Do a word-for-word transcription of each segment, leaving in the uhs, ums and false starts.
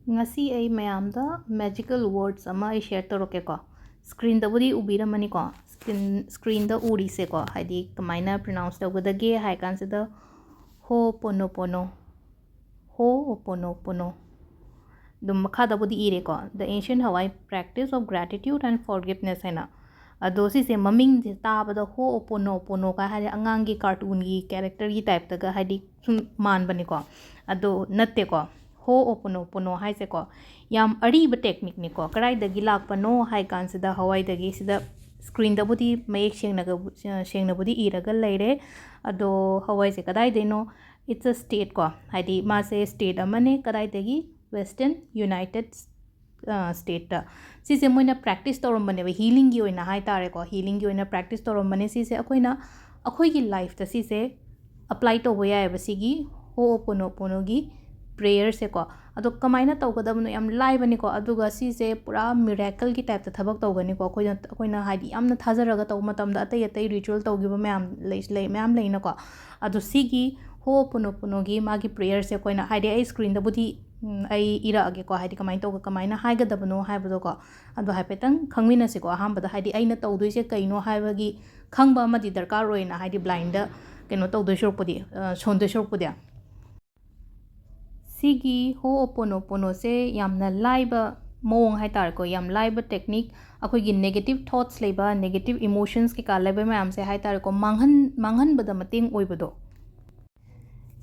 ꯉꯁꯤ ꯑꯩ ꯃꯌꯥꯝꯗ magical words ꯑꯃ ꯑꯩ share ꯇꯧꯔꯛꯀꯦꯀꯣ꯫ Screenꯗꯕꯨꯗꯤ ꯎꯕꯤꯔꯝꯃꯅꯤꯀꯣ, screen, screenꯗ ꯎꯔꯤꯁꯦꯀꯣ, ꯍꯥꯏꯗꯤ ꯀꯃꯥꯏꯅ pronounce ꯇꯧꯒꯗꯒꯦ ꯍꯥꯏ ꯀꯥꯟꯁꯤꯗ, Ho'oponopono, Ho'oponopono꯫ ꯑꯗꯨꯝ ꯃꯈꯥꯗꯕꯨꯗꯤ ꯏꯔꯦꯀꯣ, "The ancient Hawaii practice of gratitude and forgiveness" ꯍꯥꯏꯅ꯫ ꯑꯗꯣ ꯁꯤꯁꯦ ꯃꯃꯤꯡꯁꯦ ꯇꯥꯕꯗ Ho'oponopono ꯀꯥꯏ ꯍꯥꯏꯗꯤ ꯑꯉꯥꯡꯒꯤ cartoonꯒꯤ characterꯒꯤ typeꯇꯒ ꯍꯥꯏꯗꯤ ꯁꯨꯝ ꯃꯥꯟꯕꯅꯤꯀꯣ꯫ ꯑꯗꯣ ꯅꯠꯇꯦꯀꯣ꯫ Ho'oponopono ꯍꯥꯏꯁꯦꯀꯣ, ꯌꯥꯝ ꯑꯔꯤꯕ techniqueꯅꯤꯀꯣ꯫ ꯀꯗꯥꯏꯗꯒꯤ ꯂꯥꯛꯄꯅꯣ ꯍꯥꯏ ꯀꯥꯟꯁꯤꯗ, ꯍꯋꯥꯏꯗꯒꯤ, ꯁꯤꯗ screenꯗꯕꯨꯗꯤ ꯃꯌꯦꯛ ꯁꯦꯡꯅꯒ-, ꯁꯦꯡꯅꯕꯨꯗꯤ ꯏꯔꯒ ꯂꯩꯔꯦ꯫ ꯑꯗꯣ ꯍꯋꯥꯏꯁꯦ ꯀꯗꯥꯏꯗꯩꯅꯣ? It's a state ꯀꯣ, ꯍꯥꯏꯗꯤ ꯃꯥꯁꯦ state ꯑꯃꯅꯦ꯫ ꯀꯗꯥꯏꯗꯒꯤ? Western United ꯑ, stateꯇ꯫ ꯁꯤꯁꯦ ꯃꯣꯏꯅ practice ꯇꯧꯔꯝꯕꯅꯦꯕ, healingꯒꯤ ꯑꯣꯏꯅ ꯍꯥꯏ ꯇꯥꯔꯦꯀꯣ, healingꯒꯤ ꯑꯣꯏꯅ practice ꯇꯧꯔꯝꯕꯅꯦ꯫ ꯁꯤꯁꯦ ꯑꯩꯈꯣꯏꯅ, ꯑꯩꯈꯣꯏꯒꯤ lifeꯇ ꯁꯤꯁꯦ apply ꯇꯧꯕ ꯌꯥꯏꯑꯕ, ꯁꯤꯒꯤ Ho'oponoponoꯒꯤ prayerꯁꯦꯀꯣ꯫ ꯑꯗꯣ ꯀꯃꯥꯏꯅ ꯇꯧꯒꯗꯕꯅꯣ? ꯌꯥꯝ ꯂꯥꯏꯕꯅꯤꯀꯣ꯫ ꯑꯗꯨꯒ ꯁꯤꯁꯦ ꯄꯨꯔꯥ miracleꯒꯤ typeꯇ ꯊꯕꯛ ꯇꯧꯒꯅꯤꯀꯣ꯫ ꯑꯩꯈꯣꯏꯅ, ꯑꯩꯈꯣꯏꯅ ꯍꯥꯏꯗꯤ ꯌꯥꯝꯅ ꯊꯥꯖꯔꯒ ꯇꯧꯕ ꯃꯇꯝꯗ ꯑꯇꯩ ꯑꯇꯩ ritual ꯇꯧꯈꯤꯕ ꯃꯌꯥꯝ ꯂꯩ, ꯂꯩ, ꯃꯌꯥꯝ ꯂꯩꯅꯀꯣ꯫ ꯑꯗꯣ ꯁꯤꯒꯤ Ho'oponoponoꯒꯤ ꯃꯥꯒꯤ prayerꯁꯦ ꯑꯩꯈꯣꯏꯅ, ꯍꯥꯏꯗꯤ ꯑꯩ screenꯗꯕꯨꯗꯤ, ꯎꯝ, ꯑꯩ ꯏꯔꯛꯑꯒꯦꯀꯣ, ꯍꯥꯏꯗꯤ ꯀꯃꯥꯏꯅ ꯇꯧꯒ-, ꯀꯃꯥꯏꯅ ꯍꯥꯏꯒꯗꯕꯅꯣ ꯍꯥꯏꯕꯗꯣꯀꯣ꯫ ꯑꯗꯣ ꯍꯥꯏꯐꯦꯠꯇꯪ ꯈꯪꯃꯤꯟꯅꯁꯤꯀꯣ꯫ ꯑꯍꯥꯟꯕꯗ ꯍꯥꯏꯗꯤ ꯑꯩꯅ ꯇꯧꯗꯣꯏꯁꯦ ꯀꯩꯅꯣ ꯍꯥꯏꯕꯒꯤ ꯈꯪꯕ ꯑꯃꯗꯤ ꯗꯔꯀꯥꯔ ꯑꯣꯏꯅ, ꯍꯥꯏꯗꯤ blindꯗ ꯀꯩꯅꯣ ꯇꯧꯗꯣꯏ ꯁꯔꯨꯛꯄꯨꯗꯤ, ꯑ, ꯁꯣꯟꯗꯣꯏ ꯁꯔꯨꯛꯄꯨꯗꯤ꯫ ꯁꯤꯒꯤ Ho'oponoponoꯁꯦ ꯌꯥꯝꯅ ꯂꯥꯏꯕ ꯃꯑꯣꯡ ꯍꯥꯏ ꯇꯥꯔꯦꯀꯣ, ꯌꯥꯝ ꯂꯥꯏꯕ technique, ꯑꯩꯈꯣꯏꯒꯤ negative thoughts ꯂꯩꯕ, negative emotions ꯀꯩꯀꯥ ꯂꯩꯕ ꯃꯌꯥꯝꯁꯦ ꯍꯥꯏ ꯇꯥꯔꯦꯀꯣ, ꯃꯥꯡꯍꯟ-, ꯃꯥꯡꯍꯟꯕꯗ ꯃꯇꯦꯡ ꯑꯣꯏꯕꯗꯣ꯫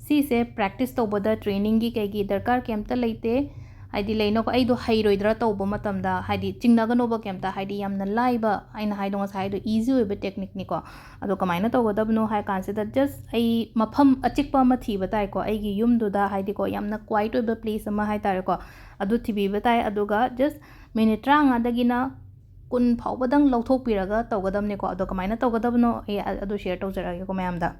ꯁꯤꯁꯦ practice ꯇꯧꯕꯗ trainingꯒꯤ ꯀꯩꯒꯤ ꯗꯔꯀꯥꯔ ꯀꯩꯝꯇ ꯂꯩꯇꯦ꯫ ꯍꯥꯏꯗꯤ ꯂꯩꯅꯀꯣ, ꯑꯩꯗꯣ ꯍꯩꯔꯣꯏꯗ꯭ꯔꯥ ꯇꯧꯕ ꯃꯇꯝꯗ, ꯍꯥꯏꯗꯤ ꯆꯤꯡꯅꯒꯅꯣꯕ ꯀꯩꯝꯇ, ꯍꯥꯏꯗꯤ ꯌꯥꯝꯅ ꯂꯥꯏꯕ, ꯑꯩꯅ ꯍꯥꯏꯗꯣ ꯉꯁꯥꯏ ꯍꯥꯏꯗꯣ easy ꯑꯣꯏꯕ techniqueꯅꯤꯀꯣ꯫ ꯑꯗꯣ ꯀꯃꯥꯏꯅ ꯇꯧꯒꯗꯕꯅꯣ ꯍꯥꯏ ꯀꯥꯟꯁꯤꯗ, just ꯑꯩ ꯃꯐꯝ ꯑꯆꯤꯛꯄ ꯑꯃ ꯊꯤꯕ ꯇꯥꯏꯀꯣ, ꯑꯩꯒꯤ ꯌꯨꯝꯗꯨꯗ, ꯍꯥꯏꯗꯤꯀꯣ, ꯌꯥꯝꯅ quiet ꯑꯣꯏꯕ place ꯑꯃ ꯍꯥꯏ ꯇꯥꯔꯦꯀꯣ, ꯑꯗꯨ ꯊꯤꯕꯤꯕ ꯇꯥꯏ꯫ ꯑꯗꯨꯒ just minute ꯇꯔꯥꯃꯉꯥꯗꯒꯤꯅ ꯀꯨꯟ ꯐꯥꯎꯕꯗꯪ ꯂꯧꯊꯣꯛꯄꯤꯔꯒ ꯇꯧꯒꯗꯕꯅꯦꯀꯣ꯫ ꯑꯗꯣ ꯀꯃꯥꯏꯅ ꯇꯧꯒꯗꯕꯅꯣ, ꯑꯩ ꯑ-, ꯑꯗꯨ share ꯇꯧꯖꯔꯛꯑꯒꯦꯀꯣ ꯃꯌꯥꯝꯗ꯫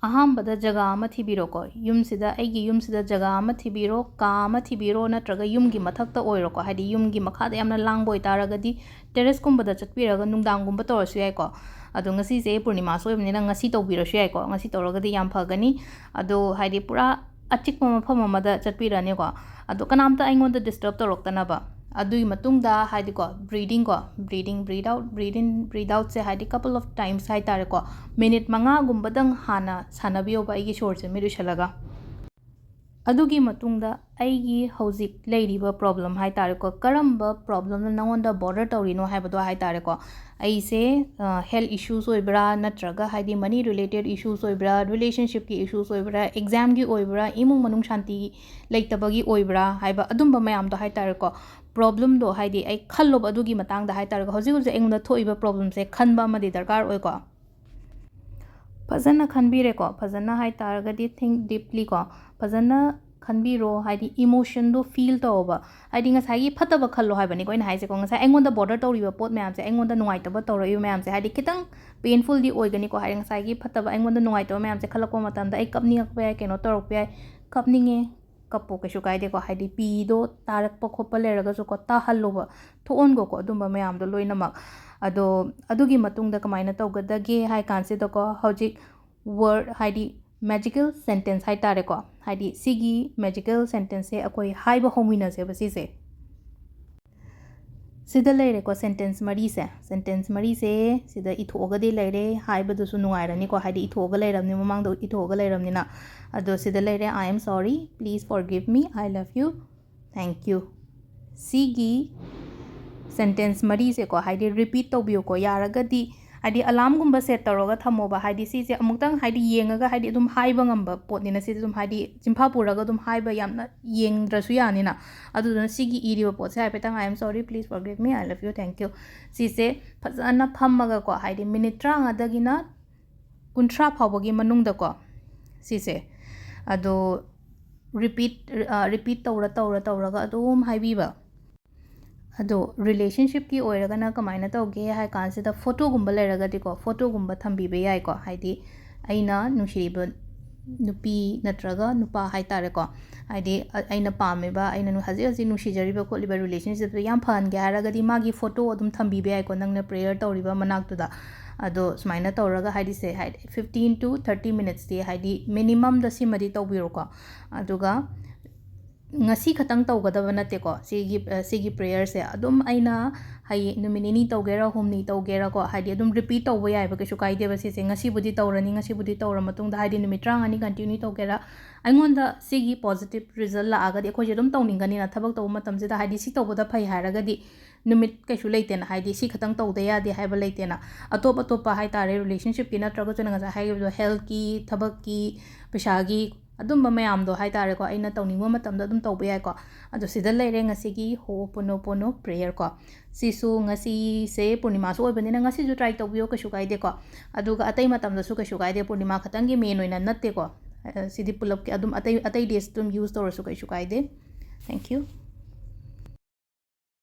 ꯑꯍꯥꯟꯕꯗ ꯖꯒꯥ ꯑꯃ ꯊꯤꯕꯤꯔꯣꯀꯣ꯫ ꯌꯨꯝꯁꯤꯗ, ꯑꯩꯒꯤ ꯌꯨꯝꯁꯤꯗ ꯖꯒꯥ ꯑꯃ ꯊꯤꯕꯤꯔꯣ, ꯀꯥ ꯑꯃ ꯊꯤꯕꯤꯔꯣ, ꯅꯠꯇ꯭ꯔꯒ ꯌꯨꯝꯒꯤ ꯃꯊꯛꯇ ꯑꯣꯏꯔꯣꯀꯣ, ꯍꯥꯏꯗꯤ ꯌꯨꯝꯒꯤ ꯃꯈꯥꯗ ꯌꯥꯝꯅ ꯂꯥꯡꯕ ꯑꯣꯏꯇꯥꯔꯒꯗꯤ terraceꯀꯨꯝꯕꯗ ꯆꯠꯄꯤꯔꯒ ꯅꯨꯡꯗꯥꯡꯒꯨꯝꯕ ꯇꯧꯔꯁꯨ ꯌꯥꯏꯀꯣ꯫ ꯑꯗꯣ ꯉꯁꯤꯁꯦ ꯄꯨꯔꯅꯤꯃꯥꯁꯨ ꯑꯣꯏꯕꯅꯤꯅ ꯉꯁꯤ ꯇꯧꯕꯤꯔꯁꯨ ꯌꯥꯏꯀꯣ, ꯉꯁꯤ ꯇꯧꯔꯒꯗꯤ ꯌꯥꯝ ꯐꯒꯅꯤ꯫ ꯑꯗꯣ ꯍꯥꯏꯗꯤ ꯄꯨꯔꯥ ꯑꯆꯤꯛꯄ ꯃꯐꯝ ꯑꯃꯗ ꯆꯠꯄꯤꯔꯅꯤꯀꯣ꯫ ꯑꯗꯣ ꯀꯅꯥꯝꯇ ꯑꯩꯉꯣꯟꯗ disturb ꯇꯧꯔꯛꯇꯅꯕ꯫ ꯑꯗꯨꯒꯤ ꯃꯇꯨꯡꯗ ꯍꯥꯏꯗꯤꯀꯣ, breathing ꯀꯣ, breathing, breathe out, breathe in, breathe out ꯁꯦ ꯍꯥꯏꯗꯤ couple of times ꯍꯥꯏ ꯇꯥꯔꯦꯀꯣ, ꯃꯤꯅꯤꯠ ꯃꯉꯥꯒꯨꯝꯕꯗꯪ ꯍꯥꯟꯅ ꯁꯥꯟꯅꯕꯤꯌꯣꯕ ꯑꯩꯒꯤ ꯁꯣꯔꯁꯦ ꯃꯤꯠ ꯎꯏꯁꯜꯂꯒ꯫ ꯑꯗꯨꯒꯤ ꯃꯇꯨꯡꯗ ꯑꯩꯒꯤ ꯍꯧꯖꯤꯛ ꯂꯩꯔꯤꯕ problem ꯍꯥꯏ ꯇꯥꯔꯦꯀꯣ, ꯀꯔꯝꯕ problemꯅ ꯅꯉꯣꯟꯗ bother ꯇꯧꯔꯤꯅꯣ ꯍꯥꯏꯕꯗꯣ ꯍꯥꯏ ꯇꯥꯔꯦꯀꯣ꯫ ꯑꯩꯁꯦ health issues ꯑꯣꯏꯕ꯭ꯔꯥ, ꯅꯠꯇ꯭ꯔꯒ ꯍꯥꯏꯗꯤ money related issues ꯑꯣꯏꯕ꯭ꯔꯥ, relationshipꯀꯤ issues ꯑꯣꯏꯕ꯭ꯔꯥ, examꯒꯤ ꯑꯣꯏꯕ꯭ꯔꯥ, ꯏꯃꯨꯡ ꯃꯅꯨꯡ ꯁꯥꯟꯇꯤ ꯂꯩꯇꯕꯒꯤ ꯑꯣꯏꯕ꯭ꯔꯥ ꯍꯥꯏꯕ ꯑꯗꯨꯝꯕ ꯃꯌꯥꯝꯗꯣ ꯍꯥꯏ ꯇꯥꯔꯦꯀꯣ꯫ problemꯗꯣ ꯍꯥꯏꯗꯤ ꯑꯩ ꯈꯜꯂꯣꯕ ꯑꯗꯨꯒꯤ ꯃꯇꯥꯡꯗ ꯍꯥꯏ ꯇꯥꯔꯦꯀꯣ꯫ ꯍꯧꯖꯤꯛ ꯍꯧꯖꯤꯛ ꯑꯩꯉꯣꯟꯗ ꯊꯣꯛꯏꯕ problemꯁꯦ ꯈꯟꯕ ꯑꯃꯗꯤ ꯗꯔꯀꯥꯔ ꯑꯣꯏꯀꯣ꯫ ꯐꯖꯅ ꯈꯟꯕꯤꯔꯦꯀꯣ꯫ ꯐꯖꯅ ꯍꯥꯏ ꯇꯥꯔꯒꯗꯤ think deeply ꯀꯣ꯫ ꯐꯖꯅ ꯈꯟꯕꯤꯔꯣ, ꯍꯥꯏꯗꯤ emotionꯗꯣ feel ꯇꯧꯑꯣꯕ꯫ ꯍꯥꯏꯗꯤ ꯉꯁꯥꯏꯒꯤ ꯐꯠꯇꯕ ꯈꯜꯂꯣ ꯍꯥꯏꯕꯅꯤꯀꯣ ꯑꯩꯅ ꯍꯥꯏꯁꯦꯀꯣ꯫ ꯉꯁꯥꯏ ꯑꯩꯉꯣꯟꯗ bother ꯇꯧꯔꯤꯕ ꯄꯣꯠ ꯃꯌꯥꯝꯁꯦ, ꯑꯩꯉꯣꯟꯗ ꯅꯨꯡꯉꯥꯏꯇꯕ ꯇꯧꯔꯛꯏꯕ ꯃꯌꯥꯝꯁꯦ, ꯍꯥꯏꯗꯤ ꯈꯤꯇꯪ painfulꯗꯤ ꯑꯣꯏꯒꯅꯤꯀꯣ꯫ ꯍꯥꯏꯗꯤ ꯉꯁꯥꯏꯒꯤ ꯐꯠꯇꯕ, ꯑꯩꯉꯣꯟꯗ ꯅꯨꯡꯉꯥꯏꯇꯕ ꯃꯌꯥꯝꯁꯦ ꯈꯜꯂꯛꯄ ꯃꯇꯝꯗ ꯑꯩ ꯀꯞꯅꯤꯡꯉꯛꯄ ꯌꯥꯏ, ꯀꯩꯅꯣ ꯇꯧꯔꯛꯄ ꯌꯥꯏ꯫ ꯀꯞꯅꯤꯡꯉꯦ, ꯀꯞꯄꯣ, ꯀꯩꯁꯨ ꯀꯥꯏꯗꯦꯀꯣ꯫ ꯍꯥꯏꯗꯤ ꯄꯤꯗꯣ ꯇꯥꯔꯛꯄ ꯈꯣꯠꯄ ꯂꯩꯔꯒꯁꯨꯀꯣ, ꯇꯥꯍꯜꯂꯣꯕ, ꯊꯣꯛꯍꯟꯒꯣꯀꯣ ꯑꯗꯨꯝꯕ ꯃꯌꯥꯝꯗꯣ ꯂꯣꯏꯅꯃꯛ꯫ ꯑꯗꯣ ꯑꯗꯨꯒꯤ ꯃꯇꯨꯡꯗ ꯀꯃꯥꯏꯅ ꯇꯧꯒꯗꯒꯦ ꯍꯥꯏ ꯀꯥꯟꯁꯤꯗꯀꯣ, ꯍꯧꯖꯤꯛ word ꯍꯥꯏꯗꯤ magical sentence ꯍꯥꯏ ꯇꯥꯔꯦꯀꯣ, ꯍꯥꯏꯗꯤ ꯁꯤꯒꯤ magical sentenceꯁꯦ ꯑꯩꯈꯣꯏ ꯍꯥꯏꯕ ꯍꯧꯃꯤꯟꯅꯁꯦꯕ ꯁꯤꯁꯦ꯫ ꯁꯤꯗ ꯂꯩꯔꯦꯀꯣ sentence ꯃꯔꯤꯁꯦ꯫ sentence ꯃꯔꯤꯁꯦ ꯁꯤꯗ ꯏꯊꯣꯛꯑꯒꯗꯤ ꯂꯩꯔꯦ, ꯍꯥꯏꯕꯗꯨꯁꯨ ꯅꯨꯡꯉꯥꯏꯔꯅꯤꯀꯣ, ꯍꯥꯏꯗꯤ ꯏꯊꯣꯛꯑꯒ ꯂꯩꯔꯕꯅꯤ, ꯃꯃꯥꯡꯗ ꯏꯊꯣꯛꯑꯒ ꯂꯩꯔꯕꯅꯤꯅ꯫ ꯑꯗꯣ ꯁꯤꯗ ꯂꯩꯔꯦ, "I am sorry, please forgive me, I love you, thank you"꯫ ꯁꯤꯒꯤ sentence ꯃꯔꯤꯁꯦꯀꯣ, ꯍꯥꯏꯗꯤ repeat ꯇꯧꯕꯤꯌꯨꯀꯣ꯫ ꯌꯥꯔꯒꯗꯤ ꯍꯥꯏꯗꯤ alarmꯒꯨꯝꯕ set ꯇꯧꯔꯒ ꯊꯝꯃꯣꯕ꯫ ꯍꯥꯏꯗꯤ ꯁꯤꯁꯦ ꯑꯃꯨꯛꯇꯪ ꯍꯥꯏꯗꯤ ꯌꯦꯡꯉꯒ ꯍꯥꯏꯗꯤ ꯑꯗꯨꯝ ꯍꯥꯏꯕ ꯉꯝꯕ ꯄꯣꯠꯅꯤꯅ, ꯁꯤꯗꯤ ꯑꯗꯨꯝ ꯍꯥꯏꯗꯤ ꯆꯤꯟꯐꯥ ꯄꯨꯔꯒ ꯑꯗꯨꯝ ꯍꯥꯏꯕ ꯌꯥꯝꯅ ꯌꯦꯡꯗ꯭ꯔꯁꯨ ꯌꯥꯅꯤꯅ꯫ ꯑꯗꯨꯗꯨꯅ ꯁꯤꯒꯤ ꯏꯔꯤꯕ ꯄꯣꯠꯁꯦ ꯍꯥꯏꯐꯦꯠꯇꯪ "I am sorry, please forgive me, I love you, thank you" ꯁꯤꯁꯦ ꯐꯖꯅ ꯐꯝꯃꯒꯀꯣ, ꯍꯥꯏꯗꯤ ꯃꯤꯅꯤꯠ ꯇꯔꯥꯃꯉꯥꯗꯒꯤꯅ ꯀꯨꯟꯊ꯭ꯔꯥ ꯐꯥꯎꯕꯒꯤ ꯃꯅꯨꯡꯗꯀꯣ ꯁꯤꯁꯦ꯫ ꯑꯗꯣ repeat, repeat ꯇꯧꯔ ꯇꯧꯔ ꯇꯧꯔꯒ ꯑꯗꯨꯝ ꯍꯥꯏꯕꯤꯕ꯫ ꯑꯗꯣ relationshipꯀꯤ ꯑꯣꯏꯔꯒꯅ ꯀꯃꯥꯏꯅ ꯇꯧꯒꯦ ꯍꯥꯏ ꯀꯥꯟꯁꯤꯗ, photoꯒꯨꯝꯕ ꯂꯩꯔꯒꯗꯤꯀꯣ, photoꯒꯨꯝꯕ ꯊꯝꯕꯤꯕ ꯌꯥꯏꯀꯣ꯫ ꯍꯥꯏꯗꯤ ꯑꯩꯅ ꯅꯨꯡꯁꯤꯔꯤꯕ ꯅꯨꯄꯤ ꯅꯠꯇ꯭ꯔꯒ ꯅꯨꯄꯥ ꯍꯥꯏ ꯇꯥꯔꯦꯀꯣ, ꯍꯥꯏꯗꯤ ꯑ-, ꯑꯩꯅ ꯄꯥꯝꯃꯤꯕ, ꯑꯩꯅ ꯅꯨ-, ꯍꯧꯖꯤꯛ ꯍꯧꯖꯤꯛ ꯅꯨꯡꯁꯤꯖꯔꯤꯕ ꯈꯣꯠꯂꯤꯕ relationshipꯇꯣ ꯌꯥꯝ ꯐꯍꯟꯒꯦ ꯍꯥꯏꯔꯒꯗꯤ ꯃꯥꯒꯤ photo ꯑꯗꯨꯝ ꯊꯝꯕꯤꯕ ꯌꯥꯏꯀꯣ, ꯅꯪꯅ prayer ꯇꯧꯔꯤꯕ ꯃꯅꯥꯛꯇꯨꯗ꯫ ꯑꯗꯣ ꯁꯨꯃꯥꯏꯅ ꯇꯧꯔꯒ ꯍꯥꯏꯗꯤ ꯁꯦ ꯍꯥꯏꯗꯤ fifteen to thirty minutesꯇꯤ ꯍꯥꯏꯗꯤ minimumꯗ ꯁꯤꯃꯗꯤ ꯇꯧꯕꯤꯔꯣꯀꯣ꯫ ꯑꯗꯨꯒ ꯉꯁꯤ ꯈꯛꯇꯪ ꯇꯧꯒꯗꯕ ꯅꯠꯇꯦꯀꯣ꯫ ꯁꯤꯒꯤ, ꯑ, ꯁꯤꯒꯤ prayerꯁꯦ ꯑꯗꯨꯝ ꯑꯩꯅ ꯍꯌꯦꯡ ꯅꯨꯃꯤꯠ ꯅꯤꯅꯤ ꯇꯧꯒꯦꯔꯥ, ꯍꯨꯝꯅꯤ ꯇꯧꯒꯦꯔꯥꯀꯣ, ꯍꯥꯏꯗꯤ ꯑꯗꯨꯝ repeat ꯇꯧꯕ ꯌꯥꯏꯕ, ꯀꯩꯁꯨ ꯀꯥꯏꯗꯦꯕ ꯁꯤꯁꯦ꯫ ꯉꯁꯤꯕꯨꯗꯤ ꯇꯧꯔꯅꯤ, ꯉꯁꯤꯕꯨꯗꯤ ꯇꯧꯔ ꯃꯇꯨꯡꯗ, ꯍꯥꯏꯗꯤ ꯅꯨꯃꯤꯠ ꯇꯔꯥꯃꯉꯥꯅꯤ continue ꯇꯧꯒꯦꯔꯥ, ꯑꯩꯉꯣꯟꯗ ꯁꯤꯒꯤ positive result ꯂꯥꯛꯑꯒꯗꯤ ꯑꯩꯈꯣꯏꯁꯦ ꯑꯗꯨꯝ ꯇꯧꯅꯤꯡꯒꯅꯤꯅ, ꯊꯕꯛ ꯇꯧꯕ ꯃꯇꯝꯁꯤꯗ, ꯍꯥꯏꯗꯤ ꯁꯤ ꯇꯧꯕꯗ ꯐꯩ ꯍꯥꯏꯔꯒꯗꯤ ꯅꯨꯃꯤꯠ ꯀꯩꯁꯨ ꯂꯩꯇꯦꯅ, ꯍꯥꯏꯗꯤ ꯁꯤ ꯈꯛꯇꯪ ꯇꯧꯗ ꯌꯥꯗꯦ ꯍꯥꯏꯕ ꯂꯩꯇꯦꯅ꯫ ꯑꯇꯣꯞ ꯑꯇꯣꯞꯄ ꯍꯥꯏ ꯇꯥꯔꯦ, relationshipꯀꯤ ꯅꯠꯇ꯭ꯔꯒꯁꯨ ꯑꯩꯅ ꯉꯁꯥꯏ ꯍꯥꯏꯈꯤꯕꯗꯣ, healthꯀꯤ, ꯊꯕꯛꯀꯤ, ꯄꯩꯁꯥꯒꯤ, ꯑꯗꯨꯝꯕ ꯃꯌꯥꯝꯗꯣ ꯍꯥꯏ ꯇꯥꯔꯦꯀꯣ, ꯑꯩꯅ ꯇꯧꯅꯤꯡꯕ ꯃꯇꯝꯗ ꯑꯗꯨꯝ ꯇꯧꯕ ꯌꯥꯏꯀꯣ꯫ ꯑꯗꯣ ꯁꯤꯗ ꯂꯩꯔꯦ ꯉꯁꯤꯒꯤ Ho'oponopono prayer ꯀꯣ꯫ ꯁꯤꯁꯨ ꯉꯁꯤꯁꯦ ꯄꯨꯔꯅꯤꯃꯥꯁꯨ ꯑꯣꯏꯕꯅꯤꯅ ꯉꯁꯤꯁꯨ try ꯇꯧꯕꯤꯌꯣ, ꯀꯩꯁꯨ ꯀꯥꯏꯗꯦꯀꯣ꯫ ꯑꯗꯨꯒ ꯑꯇꯩ ꯃꯇꯝꯗꯁꯨ ꯀꯩꯁꯨ ꯀꯥꯏꯗꯦ, ꯄꯨꯔꯅꯤꯃꯥ ꯈꯛꯇꯪꯒꯤ main ꯑꯣꯏꯅ ꯅꯠꯇꯦꯀꯣ꯫ ꯑ, ꯁꯤꯗꯤ ꯄꯨꯂꯞꯀꯤ ꯑꯗꯨꯝ ꯑꯇꯩ, ꯑꯇꯩ days ꯑꯗꯨꯝ use ꯇꯧꯔꯁꯨ ꯀꯩꯁꯨ ꯀꯥꯏꯗꯦ꯫ Thank you꯫